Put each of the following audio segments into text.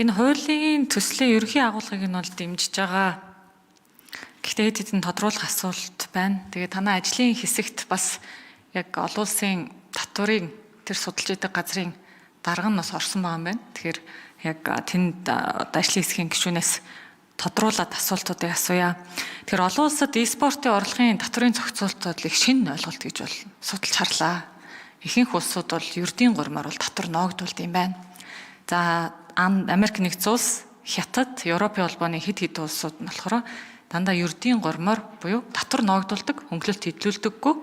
Энэ хуулийн төслийн ерөнхий агуулгыг нь бол дэмжиж байгаа. Гэхдээ хэд хэдэн тодруулах асуулт байна. Тэгээ танай ажлын хэсэгт бас яг олон улсын татварын тэр судалж идэг газрын дарга нь бас орсон байгаа юм байна. Тэгэхээр яг тэнд одоо ажлын хэсгийн гишүүнээс тодруулаад асуултуудыг асууя. Тэгэхээр олон улсад e-спортын орлогын татварын зохицуулалт бол их шинэ ойлголт гэж бол судалж харлаа. Ихэнх улсууд бол ердийн гурмаар бол татвар ноогдуулд юм байна. За, Америк нэгдсэн улс, Хятад, Европын холбооны хэд хэдэн улсууд нь болохоор дандаа ердийн гормоор буюу татвар ноогдуулдаг, хөнгөлөлт хэдлүүлдэггүй.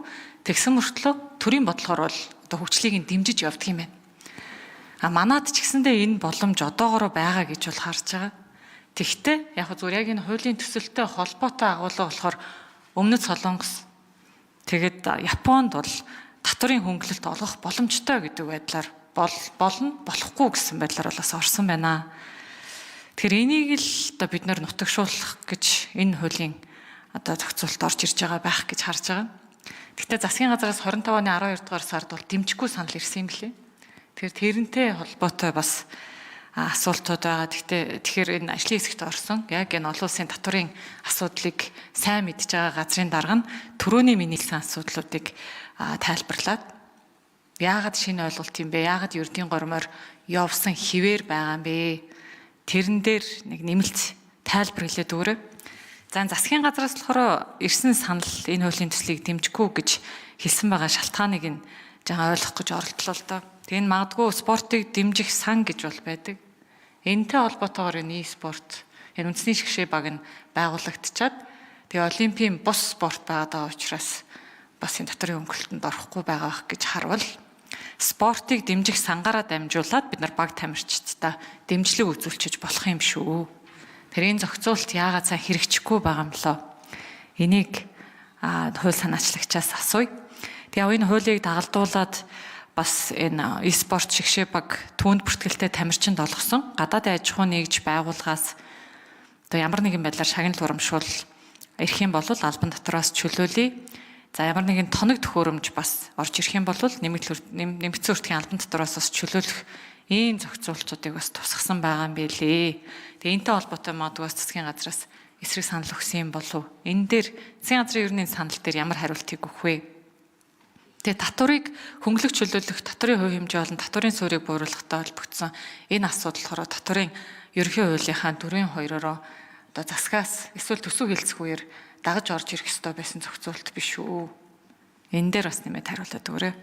Тэгсэн мөртлөө төрийн бодлогоор бол одоо хөгжлийг нь дэмжиж явдаг юм байна. А манад ч гэсэндээ энэ боломж одоогороо байгаа гэж бол харж байгаа. Тэгвэл яг зүгээр яг энэ хуулийн төсөлтөй холбоотой агуулга болохоор Өмнөд Солонгос, тэгэд Японд бол татварын хөнгөлөлт олгох боломжтой гэдэг байдлаар бол болно, болохгүй гэсэн байдлаар бол бас орсон байна. Тэгэхээр энийг л одоо бид нар нутагшуулах гэж энэ хуулийн одоо зохицуулалт орж ирж байгаа байх гэж харж байгаа. Гэхдээ засгийн газраас 25 оны 12 дугаар сард бол дэмжихгүй санал ирсэн юм лээ. Тэгэхээр тэрнтэй холбоотой бас асуултууд байгаа. Гэхдээ тэгэхээр энэ ажлын хэсэгт орсон. Яг энэ олон улсын татварын асуудлыг сайн мэдж байгаа газрын дарга нь түрүүний миний хэлсэн асуудлуудыг тайлбарлаад яагаад шинэ ойлголт юм бэ? Яагаад ердийн гормоор явсан хിവэр байгаа юм бэ? Тэрэн дээр нэг нэмэлт тайлбар хэлээд өгөөрэй. За, засгийн газраас болохоор ирсэн санал энэ хуулийн төслийг дэмжихгүй гэж хэлсэн байгаа шалтгааныг нь жаахан ойлгох гэж оролдлоо л доо. Тэгээ энэ магадгүй спортыг дэмжих сан гэж бол байдаг. Энэтэй холбоотойгоор энэ e-спорт, энэ үндэсний шигшээ баг нь байгуулагдчихад, тэгээ олимпийн бус спорт байгаад байгаа учраас бас энэ татварын хөнгөлөлтөнд орохгүй байгаа байх гэж харвал спортыг дэмжих сангаараа дамжуулаад бид нар баг тамирчидтай дэмжлэг үзүүлчихэж болох юм шүү. Тэр энэ зохицуулалт яагаад сайн хэрэгжихгүй байгаа юм лөө? Энийг хууль санаачлагчаас асууя. Тэгээ энэ хуулийг дагалдуулаад бас энэ e-спорт шигшээ баг түүнд бүртгэлтэй тамирчинд олгосон гадаадын аж ахуйн нэгж байгууллагаас одоо ямар нэгэн байдлаар шагнал урамшуул ирэх юм бол албан татвараас чөлөөлье. За, ямар нэгэн тоног төхөөрөмж бас орж ирэх юм бол нэмэгдсэн өртгийн албан татвараас бас чөлөөлөх ийм зохицуултуудыг бас тусгасан байгаа юм билээ. Тэгээ энэтэй холбоотой магадгүй бас засгийн газраас эсрэг санал өгсөн юм болов уу? Энэ дээр засгийн газрын ерөнийн санал дээр ямар хариултыг өгөх вэ? Тэгээ татварыг хөнгөлөх, чөлөөлөх, татварын хувь хэмжээ болон татварын суурийг бууруулахтай холбогдсон энэ асуудал болохоор татварын ерөнхий хуулийнхаа 4-2-ороо одоо засгаас эсвэл төсөв хилцэх үеэр дагаж орж ирэх ёстой байсан зохицуулалт биш үү? Энэ дээр бас нэмээд хариулаад өгөөрэй.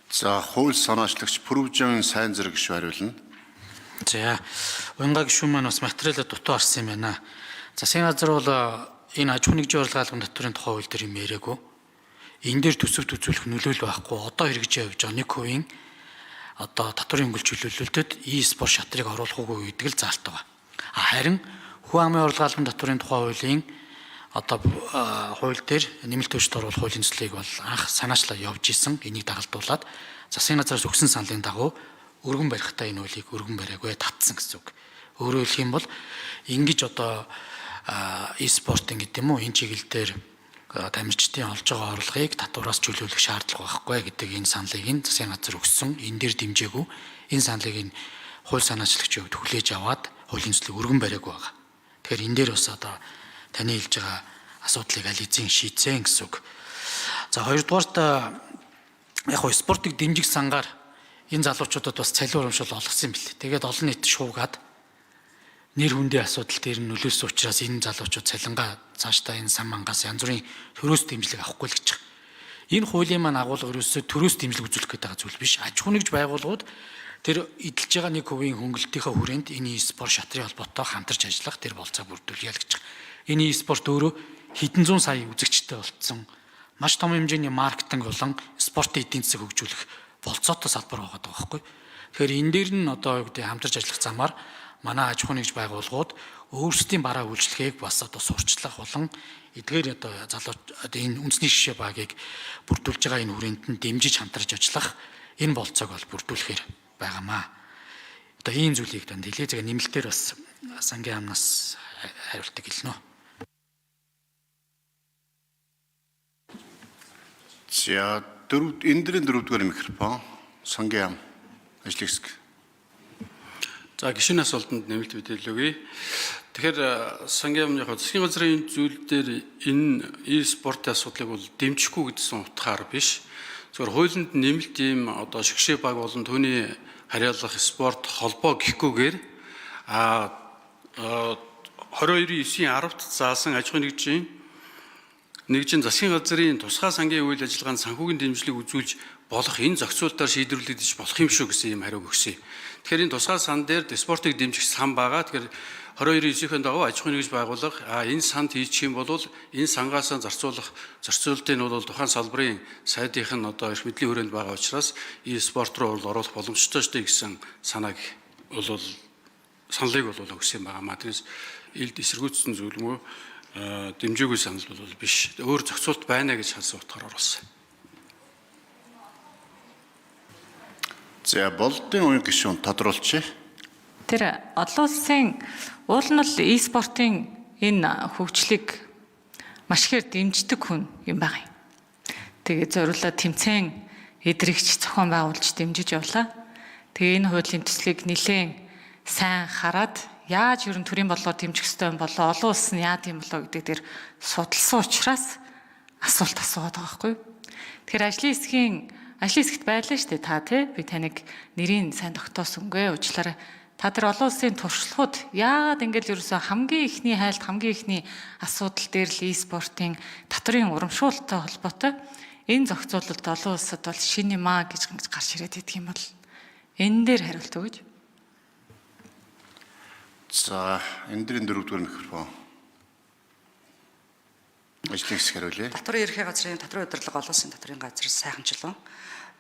За, хууль санаачлагч Пүрвжин сайн зэрэг гишүүн хариулна. За, Уянга гишүүн маань бас материалаа дутуу харсан юм байна. Засгийн газар бол энэ аж ахуйн нэгжийн орлого албан татварын тухай хууль дээр юм яриаггүй. Энэ дээр төсөвт үзүүлэх нөлөөлөл байхгүй. Одоо хэрэгжиж явж байгаа 1%-ийн одоо татварын хөнгөлж чөлөөлөлтөд e-спорт шатрыг оруулах уугүй гэдэг л заалт байгаа. Харин хүн амын орлого албан татварын тухай хуулийн одоо хууль дээр нэмэлт өөрчлөлт оруулах хуулийн төслийг бол анх санаачлаа явж исэн. Энийг дагалдуулаад засгийн газраас өгсөн саналын дагуу өргөн барихтаа энэ хуулийг өргөн бариагүй, татсан гэсэн үг. Өөрөөр хэлэх юм бол ингэж одоо e-спортын гэдэг юм уу, энэ чиглэл дээр тамирчдын олж байгаа орлогыг татвараас чөлөөлөх шаардлага байхгүй гэдэг энэ саналыг энэ засгийн газар өгсөн. Энэ дээр дэмжээгүй. Энэ саналыг энэ хууль санаачлагчийн хувьд хүлээж аваад хуулийн төслийг өргөн бариагүй байгаа. Тэгэхээр энэ дээр бас одоо таны хэлж байгаа асуудлыг аль хэзээ шийдсэн гэсэн үг. За, хоёрдугаарт яг хоо спортыг дэмжих сангаар энэ залуучуудад бас цалин урамшуул олгосон юм билээ. Тэгээд олон нийт шуугаад нэр хүндийн асуудал дээр нь нөлөөлсөн учраас энэ залуучууд цалингаа цаашдаа энэ сан мангаас янз бүрийн төрөөс дэмжлэг авахгүй л гэж байгаа. Энэ хуулийн маань агуулга ерөөсөө төрөөс дэмжлэг үзүүлэх гэдэг байгаа зүйл биш. Аж ахуй нэгж байгууллагууд тэр эдэлж байгаа 1%-ийн хөнгөлтийнхөө хүрээнд энэ e-спорт шатрын холбоотой хамтарч ажиллах тэр болцоог бүрдүүлье л гэж байгаа. Энэ e-спорт өөрөө хэдэн зуун сая үзэгчтэй болцсон маш том хэмжээний маркетинг болон спортын эдийн засаг хөгжүүлэх болцоотой салбар байгаа байхгүй. Тэгэхээр энэ дээр нь одоо юу гэдэг хамтарч ажиллах замаар манай аж ахуйн нэгж байгууллагууд өөрсдийн бараа үйлчлэгийг бас одоо сурчлах болон эдгээр одоо залуу одоо энэ үндэсний шишээ багийг бүрдүүлж байгаа энэ хүрээнд нь дэмжиж хамтарч ажиллах энэ болцоог бол бүрдүүлэхээр байгаамаа. Одоо ийм зүйлийг данд хэлээ. Тэгээ нэмэлтээр бас сангийн амнаас хариултыг хэлнэ. За, дөрөв энэ дөрөв дөрөвдүгээр микрофон, сангийн ам ажлын хэсэг. За гишүүний асуултанд нэмэлт мэдээлэл өгье. Тэгэхээр сангийн яамны яг засгийн газрын зүйл дээр энэ e-спортын асуудлыг бол дэмжихгүй гэдсэн утгаар биш. Зөвхөн хуулинд нэмэлт ийм одоо шгшээ баг болон түүний харьяалах спорт холбоо гэхгүйгээр 22-9-ийн 10-т заасан аж ахуйн нэгжийн засгийн газрын тусгай сангийн үйл ажиллагаанд санхүүгийн дэмжлэг үзүүлж болох энэ зохицуултаар шийдвэрлэгдэж болох юм шүү гэсэн ийм хариуг өгсөн. Тэгэхээр энэ тусгай сан дээр спортыг дэмжих сан байгаа. Тэгэхээр 22-9-ийн дагуу аж ахуйн нэгж байгууллага энэ санд хийчих юм бол энэ сангаасаа зарцуулах зарцуулалтыг нь бол тухайн салбарын сайдынх нь одоо эрх мэдлийн хүрээнд байгаа учраас e-спорт руу оруулах боломжтой шүү дээ гэсэн санааг бол саналыг бол өгсөн юм байгаа маа. Тэрнээс илд эсэргүүцсэн зүйл юм уу дэмжээгүй санал бол биш. Өөр зохицуулт байна гэж харсан утгаар оруулсан. За болдын уян гишүүн тодруулчих. Тэр олон улсын уул нь л e-спортын энэ хөгжлийг маш ихээр дэмждэг хүн юм байна. Тэгээ зориулаад тэмцээн эдрэгч зохион байгуулж дэмжиж явлаа. Тэгээ энэ хуулийн төслийг нэлээд сайн хараад яаж ерөн төрийн бодлогоор дэмжих ёстой юм болоо олон улс нь яад юм болоо гэдэг дээр судалсан учраас асуулт асууад байгаа байхгүй юу? Тэгэхээр ажлын хэсэгт байлаа шүү дээ та тий би таныг нэрийг сайн тогтоосонгүй уучлаарай. Та тэр олон улсын туршлагууд яагаад ингэж ерөөсөө хамгийн ихний хайлт хамгийн ихний асуудал дээр л e-спортын татврын урамшуулалтай холбоотой энэ зохицуулалт олон улсад бол шинэ юм аа гэж ингэж гарч ирээд идэх юм бол энэ дээр хариулт өгөөч. За энэ дэрийн дөрөвдүгээр микрофон. Ажлын хэсэг хариулъя. Татварын ерхий газрын татварын удирдлага олон улсын татварын газар сайханчлан.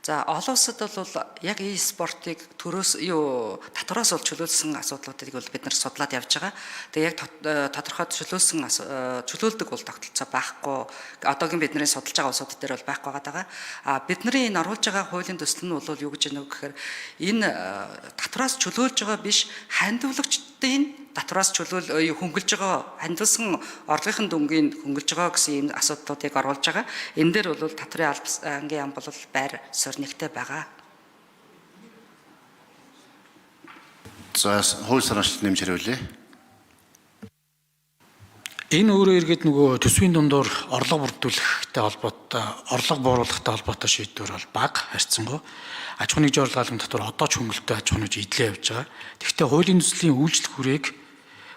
За олон улсад бол яг e-спортыг төрөөс юу татвараас бол чөлөөлсөн асуудлуудыг бол бид нар судлаад явж байгаа. Тэгээ яг тодорхой чөлөөлсөн чөлөөлдөг бол тогтолцоо байхгүй. Одоогийн бидний судалж байгаа улсууд дээр бол байхгүй байгаа. А бидний энэ оруулж байгаа хуулийн төсөл нь бол юу гэж байна вэ гэхээр энэ татвараас чөлөөлж байгаа биш хандивлагчдын татвараас чөлөөл хөнгөлж байгаа хандивсан орлогын дүнгийн хөнгөлж байгаа гэсэн ийм асуудлуудыг оруулж байгаа. Энэ дээр бол татварын ангийн яам бол байр суурь нэгтэй байгаа. За хууль санаачлалт нэмж хариулъя. Энэ өөрөө эргээд нөгөө төсвийн дундуур орлого бүрдүүлэхтэй холбоотой, орлого бууруулахтай холбоотой шийдвэр бол бага харьцангуй. Аж ахуйн нэгжийн орлого албан татвар одоо ч хөнгөлөлтөй аж ахуйн нэгж идлээ явж байгаа. Тэгэхдээ хуулийн төслийн үйлчлэх хүрээг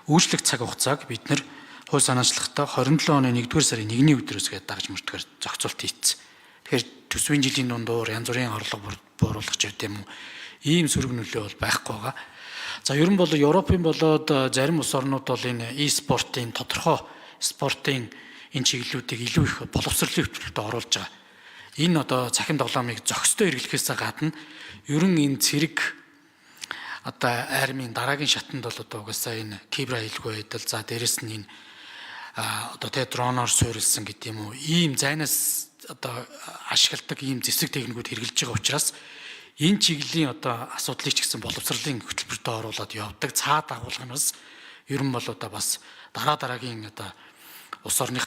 үйлчлэх цаг хугацааг бид нэр хууль санаачлахдаа 27 оны 1-р сарын 1-ний өдрөөс гээд дагаж мөрдөхөөр зохицуулт хийцсэн. Тэгэхээр төсвийн жилийн дундуур янз бүрийн орлого бууруулах ч гэдэм үү ийм сөрөг нөлөө бол байхгүй байгаа. За ер нь бол Европын болоод зарим улс орнууд бол энэ e-спортын тодорхой спортын энэ чиглэлүүдийг илүү их боловсролын хөтөлбөртөө оруулж байгаа. Энэ одоо цахим тоглоомыг зохистой хэрэглэхээс гадна ер нь энэ цэрэг одоо армийн дараагийн шатанд бол одоо угаасаа энэ кибер аюулгүй байдал за дээрэс нь энэ одоо тэ дроноор суурилсан гэдэг юм уу ийм зайнаас одоо ашигладаг ийм зэвсэг техникүүд хэрэглэж байгаа учраас энэ чиглэлийн одоо асуудлыг ч гэсэн боловсролын хөтөлбөртөө оруулаад явдаг. Цаа дагуулга нь бас ер нь бол одоо бас дараа дараагийн одоо улс орны